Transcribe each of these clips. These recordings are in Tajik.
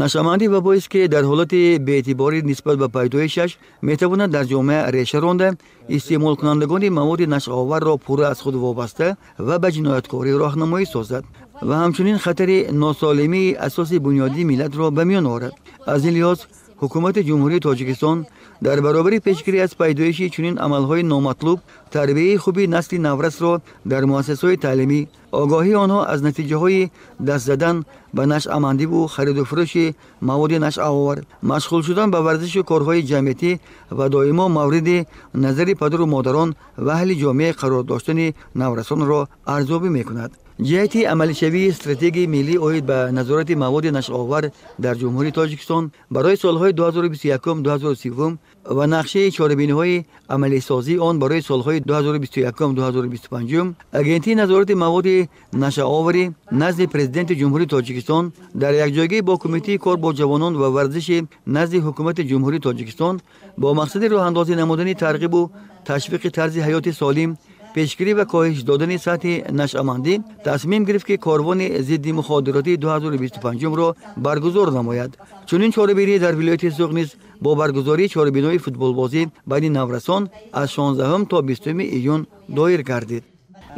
Нашъамандӣ вабоест, ки дар ҳолати беэътиборӣ нисбат ба пайдоишаш метавонад дар ҷомеа реша ронда, истеъмолкунандагони маводи нашъаоварро пурра аз худ вобаста ва ба ҷинояткорӣ роҳнамоӣ созад ва ҳамчунин хатари носолимии асоси бунёдии миллатро ба миён орад. Аз ин лиҳоз, Ҳукумати Ҷумҳурии Тоҷикистон дар баробари пешгирӣ аз пайдоиши чунин амалҳои номатлуб, тарбияи хуби насли наврасро дар муассисаҳои таълимӣ, огоҳии онҳо аз натиҷаҳои даст задан ба нашъамандиву хариду фурӯши маводи нашъаовар, машғул шудан ба варзишу корҳои ҷамъиятӣ ва доимо мавриди назари падару модарон ва аҳли ҷомеа қарор доштани наврасонро арзёбӣ мекунад. Ҷиҳати амалишавии стратегияи миллӣ оид ба назорати маводи нашъаовар дар Ҷумҳурии Тоҷикистон барои солҳои 2021-2030 ва нақшаи чорабиниҳои амалисозии он барои солҳои 2021-2025, Агентии назорати маводи нашъаоварӣ назди Президенти Ҷумҳурии Тоҷикистон дар якҷоягӣ бо Кумитаи кор бо ҷавонон ва варзиши назди Ҳукумати Ҷумҳурии Тоҷикистон бо мақсади роҳандозӣ намудани тарғибу ташвиқи тарзи ҳаёти солим, пешгирӣ ва коҳиш додани сатҳи нашъамандӣ тасмим гирифт, ки корвони зидди муходиротии 2025-ро баргузор намояд. Чунин чорабинӣ дар вилояти Суғд низ бо баргузории чорабиниҳои футболбозӣ байни наврасон аз 16 то 20 июн доир гардид.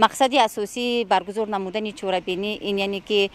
Мақсади асосии баргузор намудани чорабинӣ ин, яъне ки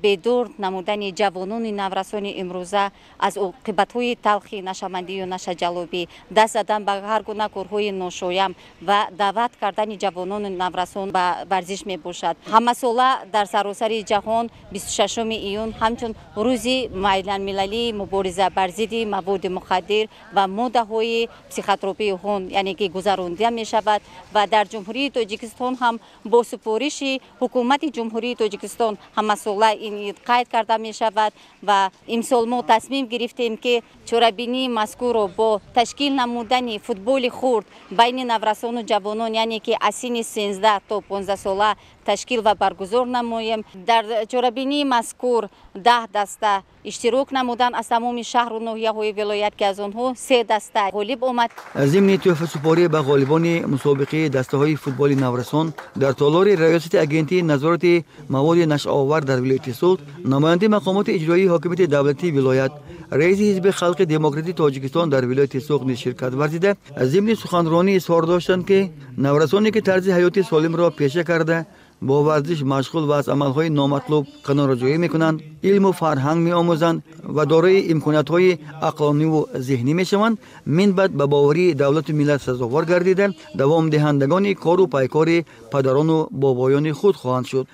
бедор намудани ҷавонони наврасони имрӯза аз оқибатҳои талхи нашъамандию нашъаҷалобӣ, даст задан ба ҳар гуна корҳои ношоям ва даъват кардани ҷавонони наврасон ба варзиш мебошад. Ҳамасола дар саросари ҷаҳон 26 июн ҳамчун рӯзи байналмилалии мубориза бар зидди маводи мухаддир ва моддаҳои психотропии он, яъне ки гузаронида мешавад ва дар Ҷумҳурии Тоҷикистон ҳам бо супориши Ҳукумати Ҷумҳурии Тоҷикистон ҳамасола ин қайд карда мешавад. Ва имсол мо тасмим гирифтем, ки чорабинии мазкурро бо ташкил намудани футболи хурд байни наврасону ҷавонон, яъне ки аз синни 13 то 15 сола, ташкил ва баргузор намоем. Дар чорабинии мазкур 10 даста иштирок намуданд аз тамоми шаҳру ноҳияҳои вилоят, ки аз онҳо се даста ғолиб омад. Зимни тӯҳфасупорӣ ба ғолибони мусобиқаи дастаҳои футболи наврасон дар толори раёсати Агентии назорати маводи нашъаовар дар вилояти Суғд, намояндаи мақомоти иҷроии ҳокимияти давлатии вилоят, раиси Ҳизби халқи демократии Тоҷикистон дар вилояти Суғд низ ширкат варзида, зимни суханронӣ изҳор доштанд, ки наврасоне, ки тарзи ҳаёти солимро пеша карда, бо варзиш машғул ва аз амалҳои номатлуб канораҷӯӣ мекунанд, илму фарҳанг меомӯзанд ва дорои имкониятҳои ақлониву зеҳнӣ мешаванд, минбаъд ба боварии давлату миллат сазовор гардида, давомдиҳандагони кору пайкори падарону бобоёни худ хоҳанд шуд.